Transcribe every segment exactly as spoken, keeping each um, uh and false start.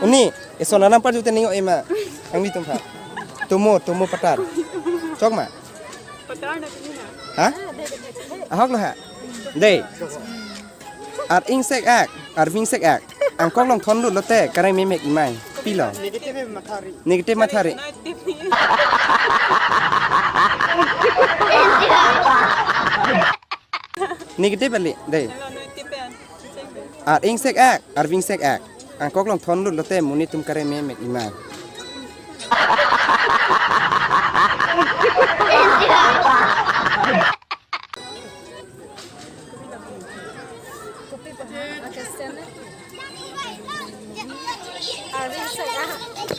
Uni, eson anam parju te ning o ema. Ang di tum pha. Tumo, tumo patar. Chok ma? Patar na tini na. Ha? Ahok lo ha. Dei. Ar-ingsek ak, arvingsek ak. Angkok along thon lut lote, kareng memek imai. Pilo. Negative mathari. Negative mathari. Negative ali, dei. Ar-ingsek ak, arvingsek ak. Angkok along thon lut lote, monit atum kareng memek imai.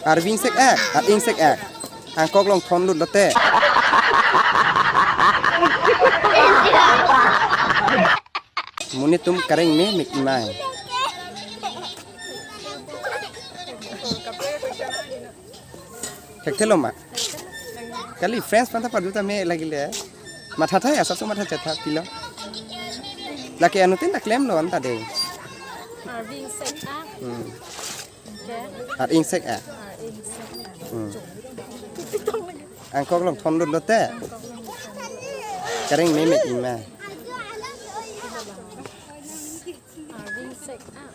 Arvingsek ak, ar-ingsek ak. Angkok along thon lut lote, monit atum kareng memek imai. Thekthelo ma? Kali friends aphan ta parju tame lagile. Matha tha ya, sabse matha chetha pilo. Lake anuttin ta klemlo anta dei. Arvingsek ak. Hmm. Okay. Ar-ingsek ak. Ar-ingsek. Hmm. Angkok along thon lut lote, kareng memek imai. Arvingsek ak.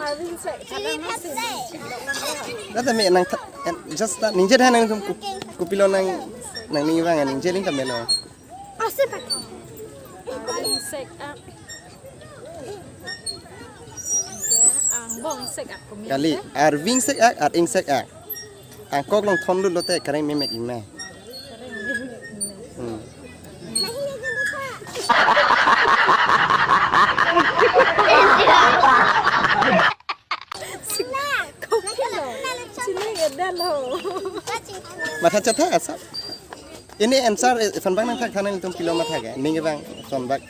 Arvingsek. Tata me nang tha-, en, just ta ningje tha nangtum kup-, kopilo nang, nangning vang ningje ling kamelo. Arvingsek ak. Angbong sek ak kumi. Kali, arvingsek ak, ar-ingsek ak. Angkok along thon lut lote, kareng memek imai. Hmm. Kopilo. Chini ada lo. Matha chetha asa. Ini answer, eh, sonbak nangthak tha nangtum pilo matha ke. Ning vang sonbak.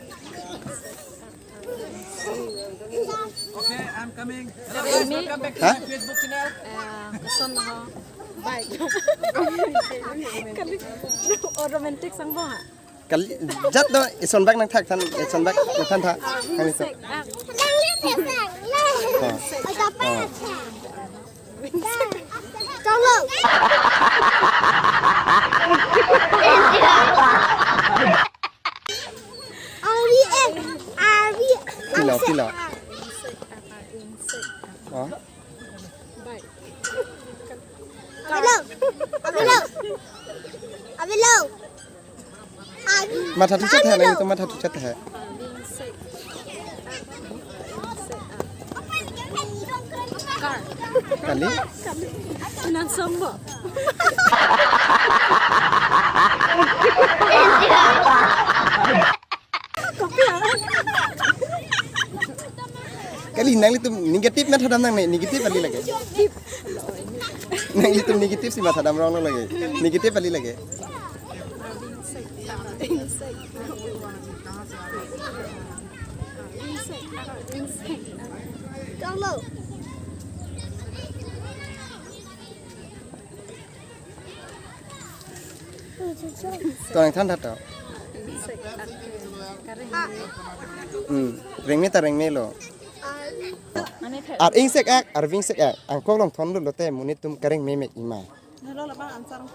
Okay, I'm coming. Hello guys, welcome back to my Facebook channel. Eh, koson ho. Bye. Kali, oh, romantic sang bo ha? Kali, jat do, eh, sonbak nangthak tha, eh, sonbak nangthan tha. Kali to. Sek ak. Oh. Oh. Cholo. Ari, eh, ari. Pilo, pilo. Oh. Abelo. Abelo. Abelo. Matha thuchet hai, nangtum matha thuchet hai. Kali? Nang song bo. Kopi ya? Kali nanglitum negative mathadam nangne, negative kali lake. Nanglitum negative si mathadam rong lo lake. Negative kali lake. To nangthan tha to. Hmm. Rengme ta rengme lo. Ar-ingsek ak, arvingsek ak. Angkok along thon lut lote monit atum kareng memek imai. Hello, labang answer ang.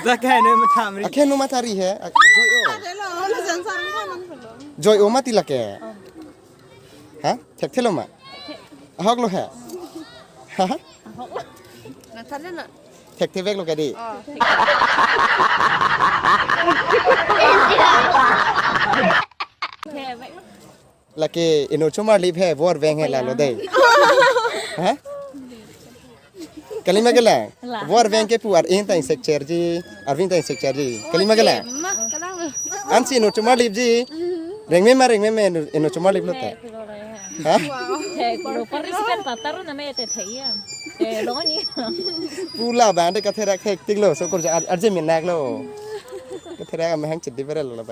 Jakai ne matham ri. Akhe nu mathari he. Ak-, joi o. Hello, hello, answer ang. Joi o mati lake. Ha? Thekthelo ma? Ahok lo he. Ha? Nangthar na. Thekthe vek lo kadi. Oh. Lake inut chomarlip he, vor veng he lalo dei. Ha? Kalima kela. La. Vor veng ke pu ar-ing ta ingsek cherji, arving ta ingsek cherji. Kalima kela. Ma, kalang. Ansi inut chomarlip ji. Rengme ma rengme me inut, inut chomarlip lo te. Ha? Thek lo, participant patar na me te thek ya. Eh, lo ni. Pula bande katherak thektik lo, so kurja ar-, arje minak lo. Katherak amahang chedi berel lo ba.